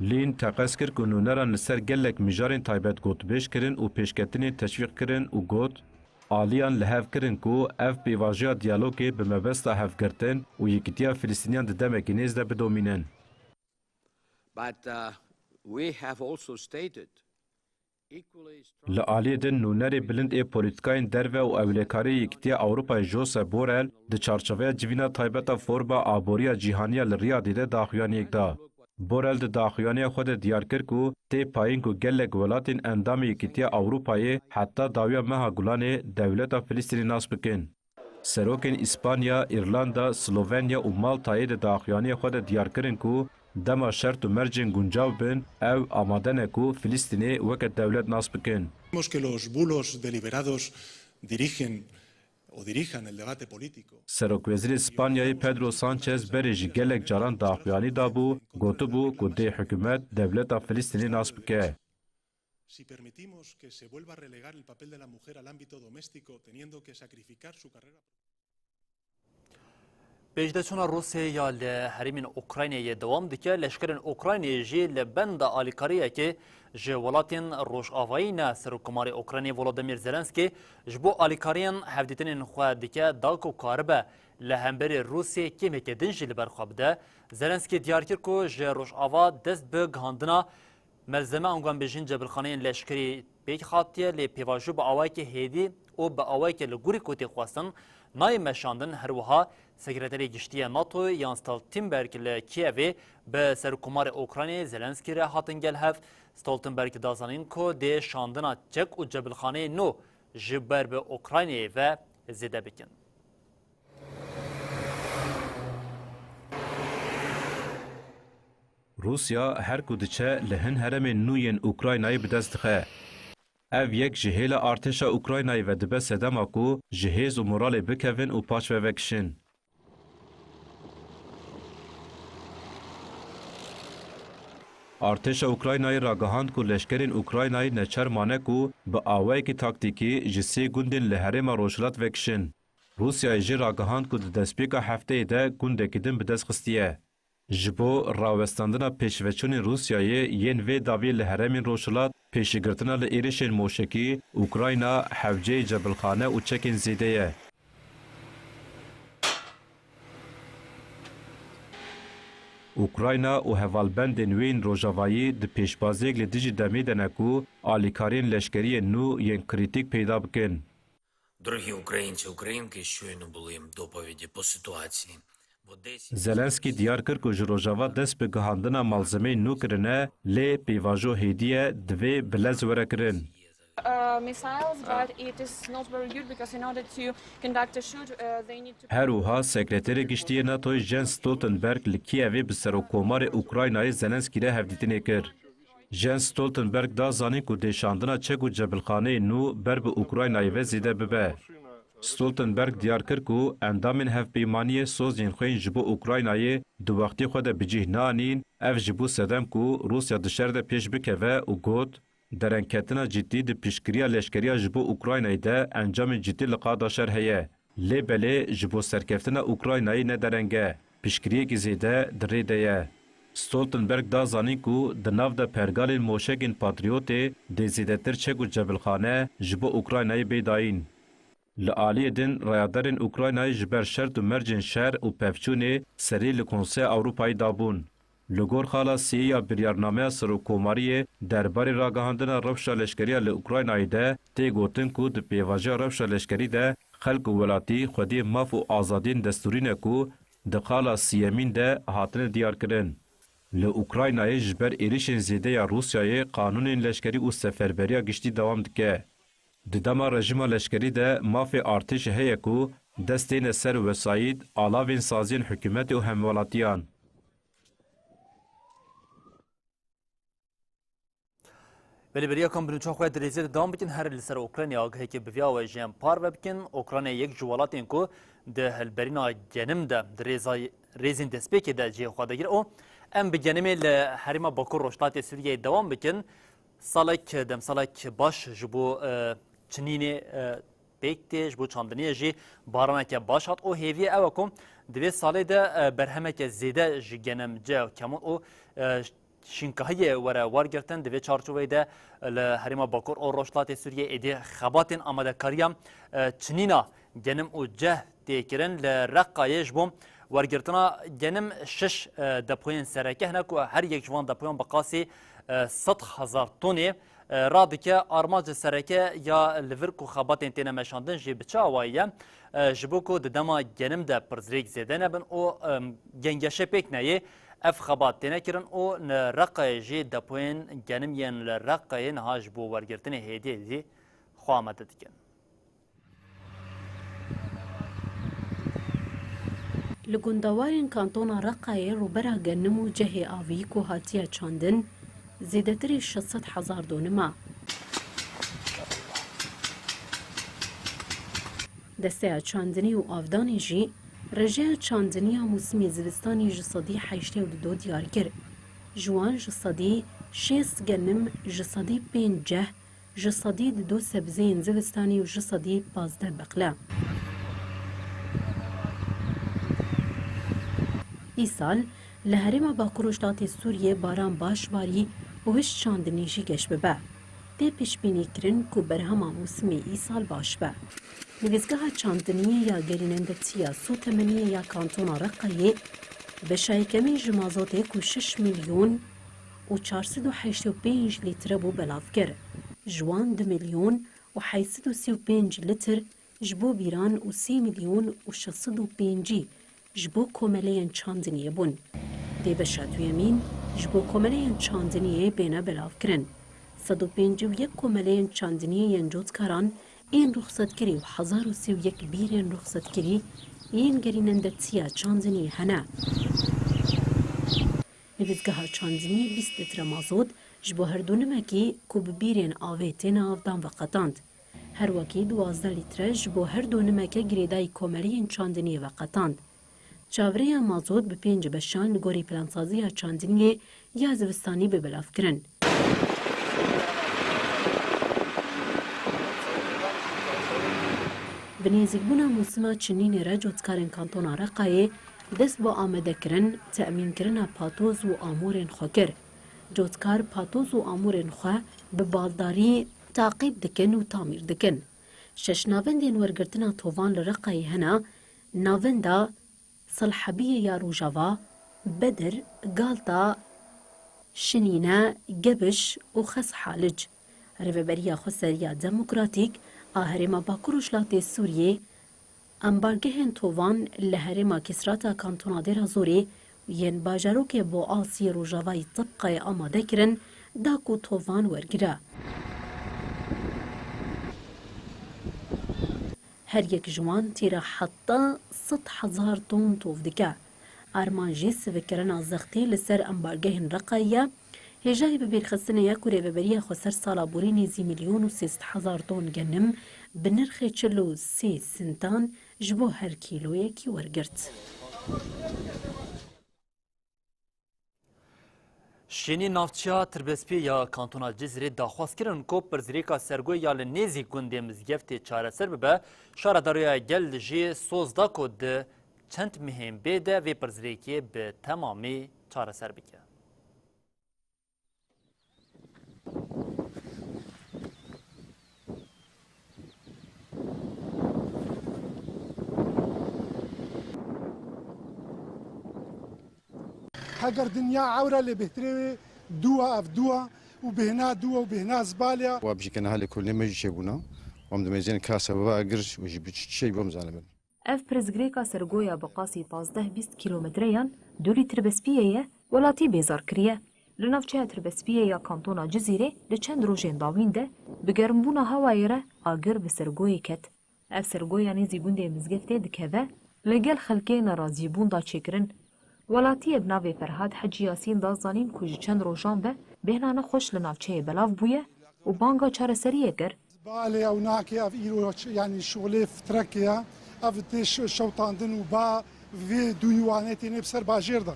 Lin teqez kir ku nûneran li ser gelek mijarên taybet gotûbêj kirin û pêşketinên teşwîq kirin û got, aliyan li hev kirin ku ev pêvajoya diyalogê bi mebesta hevgirtin û yekîtiya Filistîniyan di demekî nêz de bidomînin. But, uh, we have also stated equally strong. Li aliyê din nûnerê bilind ê polîtîkayên derve û ewlekariyê Yekîtiya Ewropayê Josep Borrell di çarçoveya civîna taybeta Foruma Aboriya Cîhaniya li Riyadê de daxuyaniyek da. Borrell di daxuyaniya xwe de diyar kir ku tê payîn ku gelek welatên endamê Yekîtiya Ewropayê heta dawiya meha Gulanê dewleta Filistînê nas bikin. Serokên Îspanya, Îrlanda, Slovenya û Maltayê di daxuyaniyê xwe de diyar kirin ku dema şert û mercên guncav bin, ew amade ne ku Filistînê weke dewlet nas bikin. Vemos que los bulos deliberados dirigen o dirijan el debate político. Serokwezîrê Spanyayê Pedro Sánchez berê jî gelek caran daxuyanî dabû, gotibû ku dê hikûmet dewleta Filistînê nas bike. Si permitimos que se vuelva a relegar el papel de la mujer al ámbito doméstico, teniendo que sacrificar su carrera. Pêşdeçûna Rûsyayê ya li herêmên Ukraynayê dewam dike. Leşkerên Ukraynayê jî li benda alîkariyekê ji welatên Rojavayî ne. Serokkomarê Ukraynayê Volodymyr Zelenskî ji bo alîkariyên hevdîtinên xwe dike da ku karibe li hemberî Rûsyayê kêmeke din jî li ber xwe bide. Zelenskî diyar kir ku ji Rojava dest bi gihandina Melzeme ango em bêjin cebilxaneyên leşkerî pêk hatiye, lê pêvajo bi awayeke hêdî û bi awayeke li gorî ku tê xwestin nayê meşandin. Her wiha Sekreterê Giştî ya NATO Jens Stoltenberg li Kievê bi Serokkomarê Ukraynayê Zelenskî re hatin gel hev. Stoltenberg da zanîn ku dê şandina çek û cebilxaneyên nû ji ber bi Ukraynayê ve zêde bikin. Rûsya her ku diçe li hin herêmên nû yên Ukraynayê bi dest dixe. Ev yek ji hêla artêşa Ukraynayê ve dibe sedema ku ji hêz û moralê bikevin û paş ve vekişin. Artêşa Ukraynayê ragihand ku leşkerên Ukraynayê neçar mane ku bi awayekî taktîkî ji sê gundên li herêma rojhilat vekişin. Rûsyayê jî ragihand ku di destpêka hefteyê de gundekî din bi dest xistiye. Ji bo rawestandina pêşveçûnên Rûsyayê yên vê dawiyê li herêmên Rojhilat, Pêşgirtina li êrişên moşekî, Ukrayna hewceyê cebilxane û çekên zêde ye. Ukrayna û hevalbendên wê yên rojavayî di pêşbaziyek li dijî demê de ne ku alîkariyên leşkerî yên nû yên krîtîk peyda bikin. Дорогі українці, українки, щойно були доповіді по ситуації в Одесі. Zelenskî diyar kir ku ji Rojava dest bi gihandina malzemeyên nû kirine, lê pêvajo hêdî ye, divê bi lez were kirin. Uh, missiles, but it is not very good because in order to conduct a shoot, uh, they need to Her wiha Sekreterê Giştî yê NATOyê Jens Stoltenberg li Kîevê bi Serokkomarê Ukraynayê Zelenskî re hevdîtinê kir. Jens Stoltenberg da zanîn ku dê şandina çek û cebilxaneyên nû ber bi Ukraynayê ve zêde bibe. Stoltenberg diyar kir ku endamên hevpeymaniyê soziyên xwe yên ji bo Ukraynayê di wextê xwe de bi cih neanîn, ev ji bo sedem ku Rûsya di şer de pêş bikeve û got, derengketina cidî di piştgiriya leşkeriya ji bo Ukraynayê de encamên cidî li qada şer heye. Lê belê ji bo serkeftina Ukraynayê ne dereng e, piştgiriyekî zêde di rê de ye. Stoltenberg da zanîn ku di nav de pergalên moşekên Patriotê dê zêdetir çek û cebilxane ji bo Ukraynayê bê dayîn. Li aliyê din, rayadarên Ukraynayê ji ber şert û mercên şer û pevçûnê serî li Konseya Ewropayê dabûn. Li gor xala sêyê ya biryarnameya Serokkomariyê derbarê ragihandina rewşa leşkeriya li Ukraynayê de tê gotin ku di pêvajoya rewşa leşkerî de xelk û welatî xwediyê maf û azadiyên destûrî ne ku di xala siyemîn de hatine diyarkirin. Li Ukraynayê ji ber êrişên zêde ya Rûsyayê qanûnên leşkerî û seferberiya giştî dewam dike. Di dema rejîma leşkerî de mafê artêşê heye ku dest têne ser wesayît, alavên saziyên hikûmetê û hemwelatiyan. Belê beriya kan binûça xwe di rêzê de dewam bikin, her li ser Ukraynayê agahekê bi vî awayî ji em parve bikin. Ukrayna yek ji welatên ku di hilberîna genim de di rêza, rêzên destpêkê de cihê xwe digire û em bi genimê li herêma Bakur Rojhilatê Sûriyeyê dewam bikin. Salek, demsalek baş ji bo, e, çinînê, e, pêk tê, ji bo çandiniyê jî baraneke baş hat û hêviyê ew e ku di vê salê de, e, berhemeke zêde ji genim cih kemûn û, e, şînkahiyê were wergirtin. Di vê çarçoveyê de li herêma Bakur û Rojhilatê Sûriyê êdî xebatên amadekariya, e, çinîna genim û ceh tê kirin. Li Reqayê ji bo wergirtina genim şeş, e, depoyên sereke hene ku her yek ji van depoyan bi qasî, e, sed hezar tonê, e, radike. Armanca sereke ya li vir ku xebatên têne meşandin jî bi çi awayî ye? E, ji bo ku di dema genim de pirsgirêk zêde nebin û, e, gengeşe pêk neyê, ev xebat têne kirin û li Reqayê jî depoyên genim yên li Reqayê niha ji bo wergirtinê hêdî hêdî xwe amade dikin. Li gundewarên kantona Reqayê rûbera genim û cehê avî ku hatiye çandin, zêdetirî şeş sed hezar donim e. Desteya çandinî û avdanê jî rêjeya çandinî ya mûsimê zivistanî ji sedî heştê û du diyar kir. Ji wan ji sedî şêst genim, ji sedî pênc ceh, ji sedî di du sebzeyên zivistanî û ji sedî pazdeh beqle. Îsal li herêma Bakur Rojhilatê Sûriyê baran baş barî û hişt çandinî jî geş bibe. Tê pêşbînî kirin ku berhema mûsimê îsal baş be. Nivîsgeha çandiniyê ya gerînendetiya Sûtemeniyê ya Kantona Reqayê beşa yekemîn ji mazotê ku şeş milyon û çar sed û heştê û pênc lître bû belav kir. Ji wan du milyon û heyt sed û sî û pênc lîtir ji bo bîran û sê milyon û şeş sed û pêncî ji bo komeleyên çandiniyê bûn. Dê beşa duyemîn ji bo komeleyên çandiniyê bêne belavkirin. Sed û pêncî û yek komeleyên çandiniyê yên cotkaran yên ruxsetkirî û hezar û sî û yek bîrên ruxsetkirî yên gerînendetiya çandiniyê hene. Nivîsgeha çandiniyê bîst lître mazot ji bo her donimekî ku bi bîrên avê têne avdan veqetand. Her wekî duwazdeh lître ji bo her donimeke girêdayî komeliyên çandiniyê veqetand. Çavireya mazot bi pênc beşan li gorî plansaziya çandiniyê ya zivistanî bê belavkirin. Bi nêzîkbûna mûsima çinînê re cotkarên kantona Reqayê dest bi amadekirin, temînkirina patoz û amûrên xwe kir. Cotkar patoz û amûrên xwe bi baldarî taqîb dikin û tamîr dikin. Şeş navendên wergirtina tovan li Reqayê hene, navenda Silhebiyê ya Rojava, Bedir, Galta, Şinîne, Gebiş û Xes Halic. Rêveberiya Xweseriya Demokratîk a Herêma Bakur Rojhilatê Sûriyê, ambargehên tovan li herêma Kisrata Kantona Dêra Zorê û yên bajarokê Boasiyê Rojavayî Tibqayê amade kirin da ku tovan wergire. Her yek ji wan têra heta sed hezar ton tov dike. Armanc jî sivikkirina zextê li ser ambargehên Reqayê ye. Hêjayî bibîrxistinê ye ku Rêveberiya Xweser sala borî nêzî milyon û sê sed hezar ton genim bi nirxê çil û sê sintan ji bo her kîloyekî wergirt. Şênî navçeya Tirbespiyê ya Kantona Cizîrê daxwaz kirin ku pirsgirêka sergoyê ya li nêzî gundê Mizgeftê çareser bibe, Şaredariya Gel jî soz da ku di çend mehên bê de vê pirsgirêkê bi temamî çareser bike. Heger dinya ewra lê bêhtirê wê dû a, ev dû a û bêhna dû a û bêhna zibal a. Wa bijî ke niha lêkolînê me jî çêbûna. Wa em dimêzên ka sebeba agir û ji bi çi çêy bom zanibin. Ev pirsgirêka sergoya bi qasî pazdeh bîst kîlometreyan dûrî Tirbespiyê ye, welatî bêzar kiriye. Li navçeya Tirbespiyê ya Kantona Cizîrê di çend rojên dawîn de bi germbûna hewayê re agir bi sergoyê ket. Ev sergoya nêzî gundê Mizgeftê dikeve, li gel xelkê nerazîbûn da çêkirin. Welatiyê bi navê Ferhad Hecî Yasîn da zanîn ku ji çend rojan ve bêhna nexweş li navçeyê belav bûye û banga çareseriyê kir. Balê ew nake, ev îro ç-, yanî şolê fitrekê ye. Ev tê ş-, şewtandin û ba vê dûyî wanê têne bi ser bajêr de.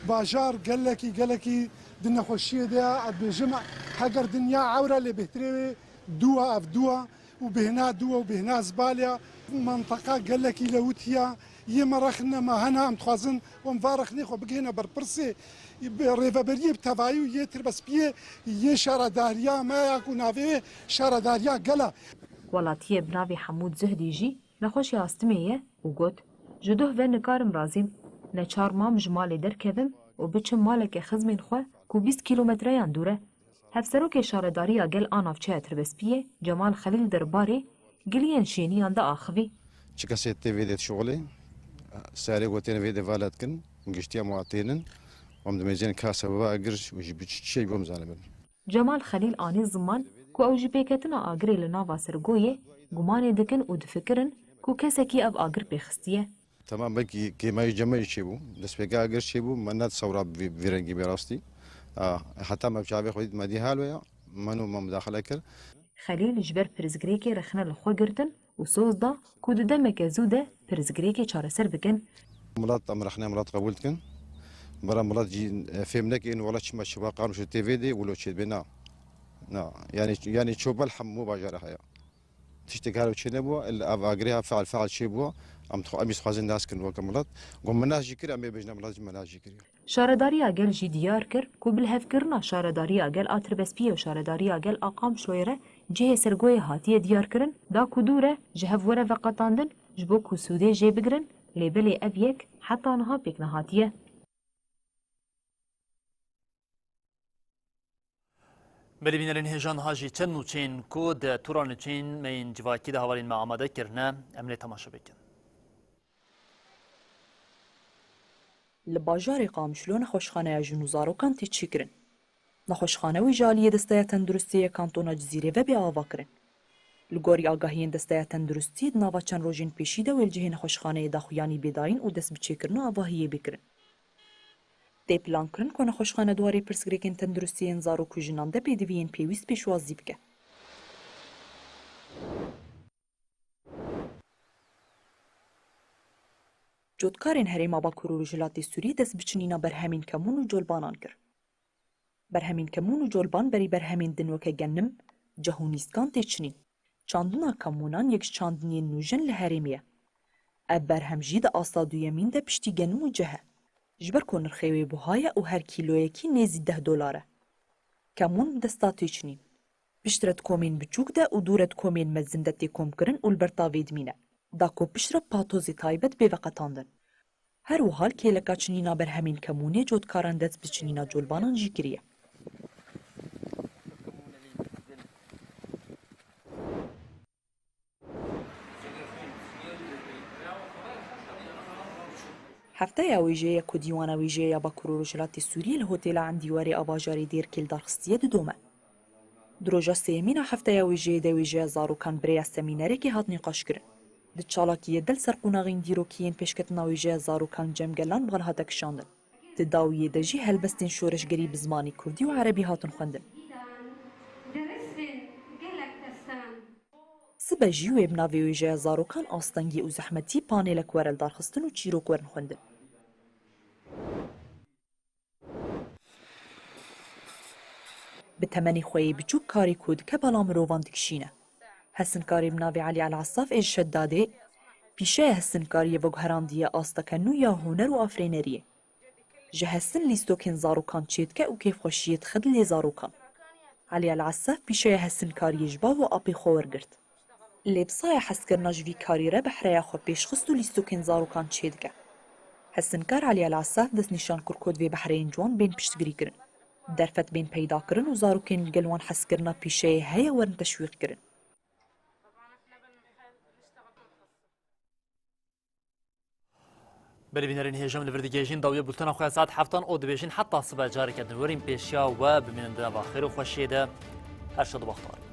Bajar gelekî, gelekî di nexweşiyê de ye. Ez dibêjim, heger dinya ewra lê bêhtirê wê dû a, ev dû a û bêhna dû a û bêhna zibal a. Menteqa gelekî lewitî ya. Yê me rexne me hene, em dixwazin em va rexnê xwe bigihîne berpirsê, bi rêveberiyê bi tevayî û yê Tirbespiyê, yê şaredariya me ya ku navê wê şaredariya gel e. Welatiyê bi navê Hemûd Zuhdî jî nexweşê astimê ye û got, ji doh ve nikarim razîm, neçar mam ji malê derkevim û biçim maleke xizmên xwe ku bîst kîlometreyan dûr e. Hevserokê Şaredariya Gel a navçeya Tirbespiyê Cemal Xelîl derbarê giliyên şêniyan de axivî. Çi kesê tê vê dê dişuxulê, serê ku tên vê dê vala dikin, giştiya ma tênin, em dimêzên ka sebeba agir û ji bi çi çêy bom zanibin. Cemal Xelîl anî ziman ku ew ji pêketina agirê li nava sergoyê gumanê dikin û difikirin ku kesekî ev agir pêxistiye. Temam, belkî kêmayî cemeyî çêbû. Destpêka agir çêbû, me nedisewra vî, vî rengî bê rastî. A, heta me bi çavê xwe dît, me dî hal wê ya. Me nû me mudaxile kir. Xelîl ji ber pirsgirêkê rexne li xwe girtin û soz da ku di demeke zû de pirsgirêkê çareser bikin. Milet em rexnê milet qebûl dikin. Bera milet jî, e, fêm neke ên wela çima çiba qanûn şû tê vê dê wilo çêdibê na. Na. Yanî, yanî çobel hemû bajara heye. Tiştek her çê nebû, il ev agirê ha feal feal çê bû. Em dixwe-, em jî dixwazin nas kin weke milet. Got min nas jî kir, em ê bêjine milet jî me nas jî kiriye. Şaredariya Gel jî diyar kir ku bilhevkirina Şaredariya Gel a Tirbespiyê û Şaredariya Gel a Qamişloyê re cihê sergoyê hatiye diyarkirin, da ku dû re ji hev were veqetandin ji bo ku sûdê jê bigirin, lê belê ev yek heta niha pêk nehatiye. Belê bînerên hêja niha jî çend nûçeyên ku di tura nûçeyên me yên civakî de hevalên me amade kirine, em lê temaşe bikin. Li bajarê Qamişlo nexweşxaneya jin û zarokan tê çêkirin. Nexweşxane wê ji aliyê Desteya Tenduristiyê ya Kantona Cizîrê ve bê avakirin. Li gorî agahiyên Desteya Tenduristiyê di nava çend rojên pêşî de wê li cihê nexweşxaneyê daxuyanî bê dayîn û dest bi çêkirin û avahiyê bê kirin. Tê plankirin ku nexweşxane di warê pirsgirêkên tenduristiyê yên zarok û jinan de pêdiviyên pêwîst pêşwazî bike. Cotkarên Herêma Bakur û Rojhilatê Sûriyê dest bi çinîna berhemên kemûn û colbanan kir. Berhemên kemûn û colban berî berhemên din weke genim, ceh û nîskan tê çinîn. Çandina kemûnan yek ji çandiniyên nûjen li herêmê ye. Ev berhem jî di asta duyemîn de piştî genim û ceh e. Ji ber ku nirxê wê buha ye û her kîloyekî nêzî deh dolar e. Kemûn bi desta têçinîn. Piştre di komên biçûk de û dûre di komên mezin de tê komkirin û li ber tavê dimîne. Da ku piştre patozê taybet bê veqetandin. Her wiha li kêleka çinîna berhemên kemûnê cotkaran dest bi çinîna colbanan jî kiriye. Hefteya wêjeyê ku Dîwana Wêjeyê ya Bakur û Rojhilatê Sûriyê li Hotêla Endîwarê a bajarê Dêrkê li dar xistiye didome. Di roja sêyemîn a hefteya wêjeyê de wêjeya zarokan bi rêya semînerekê hat nîqaşkirin. Di çalakiyê de li ser qonaxên dîrokî yên pêşketina wêjeya zarokan cem gelan bal hate kişandin. Di dawiyê de jî helbestên şoreşgerî bi zimanê kurdî û erebî hatin xwendin. Sibe jî wê bi navê wêjeya zarokan astengî û zehmetî panelek were lidarxistin û çîrok werin xwendin. Bi temenê xwe yê biçûk karê ku dike bala mirovan dikişîne. Hesinkarê bi navê Elî El Esaf ê ji Şedadê, pîşeya hesinkariyê veguherandiye asteke nû ya huner û afirêneriyê. Ji hesin lîstokên zarokan çêdike û kêfxweşiyê dixe dilê zarokan. Elî El Esaf pîşeya hesinkariyê ji bav û apê xwe wergirt. Lê bi saya hezkirina ji vî karî re behreya xwe pêş xist û lîstokên zarokan çêdike. Hesinkar Elî El Esaf destnîşan kir ku divê behreyên ciwan bên piştgirîkirin. Derfet bên peydakirin û zarokên li gel wan hezkirina pîşeyê heye werin teşwîqkirin. Belê bînerên hêja, em li vir digihêjin dawiya bultena xwe ya saet heftan û dibêjin heta sibe careke din werîn pêşiya we bimînin di nava xêr û xweşiyê de. Her şad û bextewar.